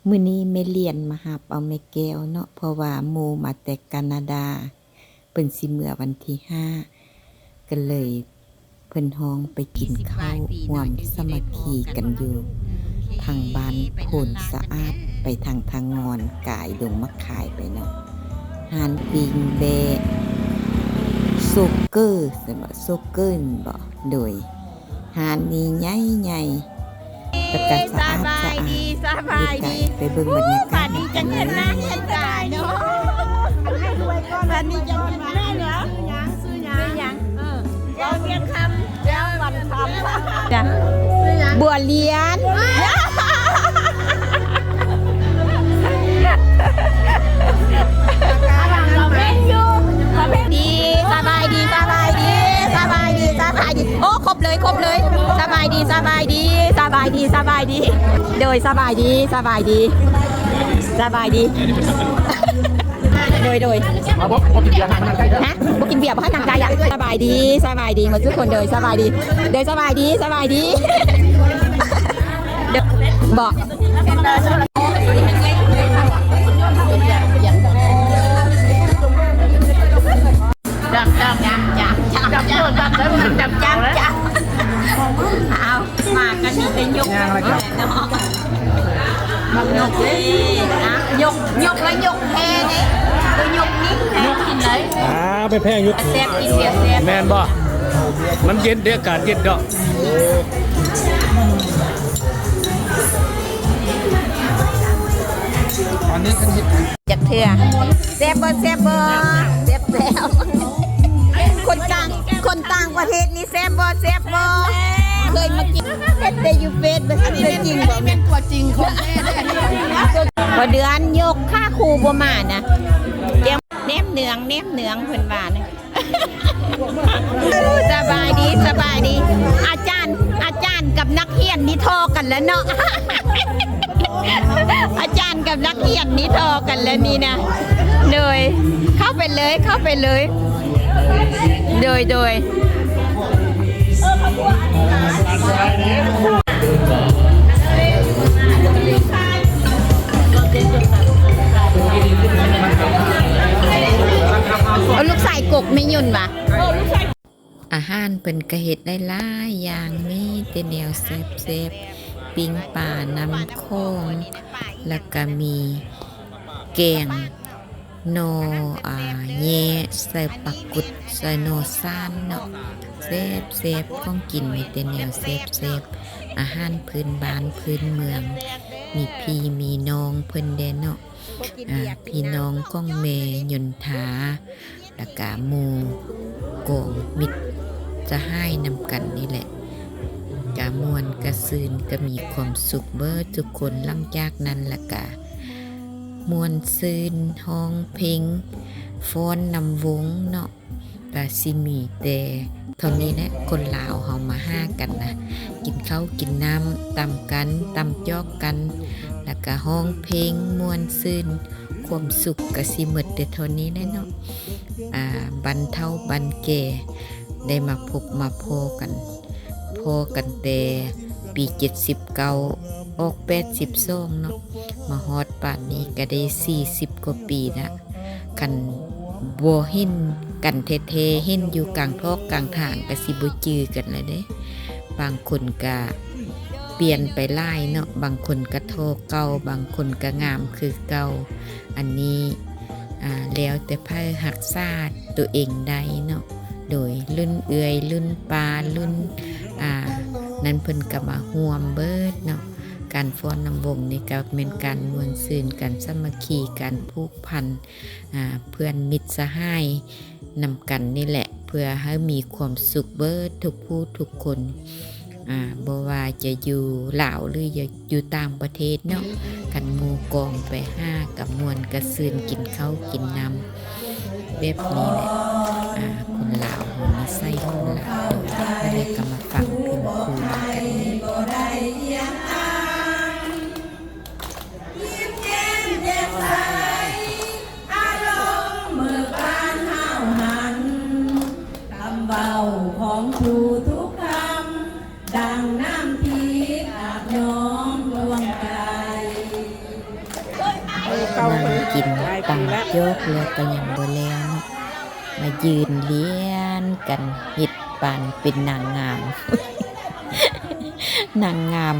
ມື້ນີ້ແມ່ຫຼຽນມາຮັບເອົາແມ່ແກ້ວເນາະ ເພາະວ່າໝູ່ມາແຕ່ການາດາ ເພິ່ນຊິເມືອວັນທີຫ້າ ກໍເລີຍເພິ່ນຮ້ອງໄປກິນເຂົ້າຮ່ວມສາມັກຄີກັນຢູ່ທາງບ້ານໂພນສະອາດ ໄປທາງທາງງອນກາຍດົງໝາກຄາຍໄປເນາະ. ຮ້ານປີ້ງແບ້ ໂຊເກີ ແມ່ນບໍ່ ໂຊເກີ ແມ່ນບໍ່? ໂດຍ ຮ້ານນີ້ໃຫຍ່ໆ ແລ້ວກໍສະອາດສະອ້ານ. ສະບາຍດີ ໄປເບິ່ງບັນຍາກາດນຳກັນເລີຍ. ບັວລຽນ ດີ ສະບາຍດີ ສະບາຍດີ ສະບາຍດີ ສະບາຍດີ ໂອ້ ຄົບເລີຍ ຄົບເລີຍ ສະບາຍດີ ສະບາຍດີ ສະບາຍດີ ສະບາຍດີ ໂດຍ ສະບາຍດີ ສະບາຍດີ ສະບາຍດີ ໂດຍ ໂດຍ ບໍ່ກິນເບຍ ບໍ່ໃຫ້ນາງໄດ້ ຮະ ບໍ່ກິນເບຍ ບໍ່ໃຫ້ນາງໄດ້ອະ. ສະບາຍດີ ສະບາຍດີໝົດທຸກຄົນ ໂດຍ ສະບາຍດີ ໂດຍ ສະບາຍດີ ສະບາຍດີ ເດີ ບໍ່ ຈັບ ຈັບ ຈັບ ຈັບ ຈັບ ຈັບ ຈັບ ຈັບ ເອົາ ມາກັນນີ້ໄປຍົກ ຍົກເດ້ ອ່ະ ຍົກ ຍົກແລ້ວຍົກແພເດ້ ໂຕຍົກນີ້ແພກິນໄດ້ ອ່າ ໄປແພຍົກ ແຊບກິນເບຍແຊບ ແມ່ນບໍ່? ມັນເຢັນເດ້ ອາກາດເຢັນເນາະ. ອັນນີ້ເພິ່ນເຮັດ ຈັກເທື່ອ ແຊບບໍ່ ແຊບບໍ່ ແຊບ ແຊບ ຄົນຕ່າງ ຄົນຕ່າງປະເທດນີ້ແຊບບໍ່ ແຊບບໍ່ ເຄີຍມາກິນ ເຫັນແຕ່ຢູ່ເຟສ ບໍ່ເຄີຍກິນບໍ່ ແມ່ນຕົວຈິງຂອງແທ້ເດ້. ພໍເດືອນຍົກຄ່າຄູບໍ່ມານະ ແນມເໜືອງ ແນມເໜືອງ ເພິ່ນວ່ານະ. ສະບາຍດີ ສະບາຍດີ ອາຈານ ອາຈານກັບນັກຮຽນນີ້ທໍ່ກັນແລ້ວເນາະ ອາຈານກັບນັກຮຽນນີ້ທໍ່ກັນແລ້ວນີ້ນະ ໂດຍ ເຂົ້າໄປເລີຍ ເຂົ້າໄປເລີຍ ໂດຍ ໂດຍ. ເອົາລູກຊາຍກົກແມ່ຍົນຫວາ? ອາຫານເພິ່ນກະເຮັດໄດ້ຫຼາຍຢ່າງ ມີແຕ່ແນວແຊບໆ ປີ້ງປານ້ຳຂອງ ແລ້ວກະມີແກງໜໍ່ ອາ ແຍ່ໃສ່ປາກຸດ ໃສ່ໜໍ່ຊານເນາະ ແຊບໆ ຂອງກິນມີແຕ່ແນວແຊບໆ ອາຫານພື້ນບ້ານພື້ນເມືອງ ມີພີ່ມີນ້ອງເພິ່ນແດ່ເນາະ ອາ ພີ່ນ້ອງຂອງແມ່ຍົນທາ ແລ້ວກະໝູ່ກອງມິດສະຫາຍນຳກັນນີ້ແຫຼະ ກະມ່ວນກະຊື່ນ ກະມີຄວາມສຸກເບີດທຸກຄົນ. ຫຼັງຈາກນັ້ນລະກະມ່ວນຊື່ນ ຮ້ອງເພງ ຟ້ອນນຳວົງເນາະ ກະຊິມີແຕ່ເທົ່ານີ້ແຫຼະ ຄົນລາວເຮົາມາຫາກັນນະ ກິນເຂົ້າກິນນ້ຳ ຕຳກັນ ຕຳຈອກກັນ ລະກະຮ້ອງເພງມ່ວນຊື່ນ ຄວາມສຸກກະຊິໝົດແຕ່ເທົ່ານີ້ແຫຼະເນາະ ອາ ບັນເຖົ້າບັນແກ່ ໄດ້ມາພົບມາພໍ້ກັນ ພໍ້ກັນແຕ່ປີເຈັດສິບເກົ້າ ອອກແປດສິບສອງເນາະ ມາຮອດປານນີ້ກະໄດ້ສີ່ສິບກວ່າປີລະ ຄັນບໍ່ເຫັນກັນແທ້ໆ ເຫັນຢູ່ກາງຖອກກາງທາງກະຊິບໍ່ຈື່ກັນລະເດ້. ບາງຄົນກະປ່ຽນໄປຫຼາຍເນາະ ບາງຄົນກະທໍ່ເກົ່າ ບາງຄົນກະງາມຄືເກົ່າ. ອັນນີ້ ອາ ແລ້ວແຕ່ໃຜຮັກສາໂຕເອງໄດ້ເນາະ ໂດຍລຸ້ນເອື້ອຍ ລຸ້ນປ້າ ລຸ້ນ ອາ ນັ້ນເພິ່ນກະມາຮ່ວມເບີດເນາະ. ການຟ້ອນນຳວົງນີ້ກະແມ່ນການມ່ວນຊື່ນ ການສາມັກຄີ ການຜູກພັນ ອາ ເພື່ອນມິດສະຫາຍນຳກັນນີ້ແຫຼະ ເພື່ອໃຫ້ມີຄວາມສຸກເບີດທຸກຜູ້ທຸກຄົນ ອາ ບໍ່ວ່າຈະຢູ່ລາວ ຫຼື ຢູ່ຕ່າງປະເທດເນາະ ຄັນໝູ່ກອງໄປຫາກະມ່ວນກະຊື່ນ ກິນເຂົ້າກິນນ້ຳແບບນີ້ແຫຼະ. ອາ ຄົນລາວເຮົານິໄສຄົນລາວ ແລ້ວກະມາຟັງເພິ່ນຄຸຍນຳກັນ. ຄຳເວົ້າຂອງຜູ້ທຸກຄຳ ດັ່ງນ້ຳທິບອາບຍ້ອມດວງໃຈ. ນັ່ງກິນຕຳຈອກແລ້ວກໍຍັງບໍ່ແລ້ວເນາະ ມາຢືນລຽນກັນເຮັດປານເປັນນາງງາມ ນາງງາມ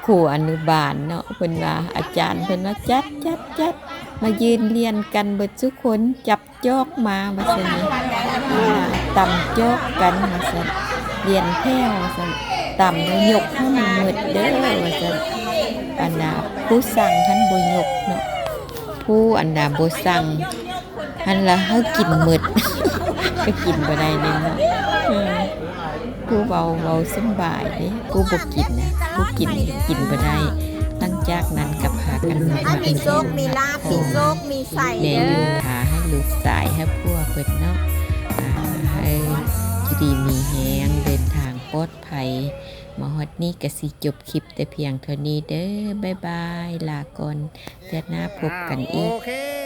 ຄູອະນຸບານເນາະ ເພິ່ນວ່າ ອາຈານເພິ່ນວ່າ ຈັດ ຈັດ ຈັດ ມາຢືນລຽນກັນເບິດສູ່ຄົນ ຈັບ ຈອກມາວ່າຊັ້ນ ຕຳຈອກກັນວ່າຊັ້ນ ລຽນແຖວວ່າຊັ້ນ ຕຳໃຫ້ຍົກໃຫ້ມັນໝົດເດີວ່າຊັ້ນ ອັນນ່າ ຜູ້ສັ່ງຫັ້ນບໍ່ຍົກເນາະ ຜູ້ອັນນ່າບໍ່ສັ່ງຫັ້ນລະໃຫ້ກິນໝົດ ກໍກິນບໍ່ໄດ້ເດ້ເນາະ ເອີ ຜູ້ເວົ້າ ເວົ້າສຳບາຍເດ້ ຜູ້ບໍ່ກິນນະ ຜູ້ກິນ ກິນບໍ່ໄດ້ ຫຼັງຈາກນັ້ນກໍພາກັນມາ ມີໂຊກ ມີລາບ ມີໂຊກ ມີໄຊ ແມ່ຢູ່ຖ້າໃຫ້ລູກຊາຍໃຫ້ຜົວເພິ່ນເນາະ ອ່າ ໃຫ້ຢູ່ດີມີແຮງ ເດີນທາງປອດໄພ ມາຮອດນີ້ກໍຊິຈົບຄລິບແຕ່ພຽງເທົ່ານີ້ເດີ ບາຍບາຍ ລາກ່ອນ ເທື່ອໜ້າພົບກັນອີກ.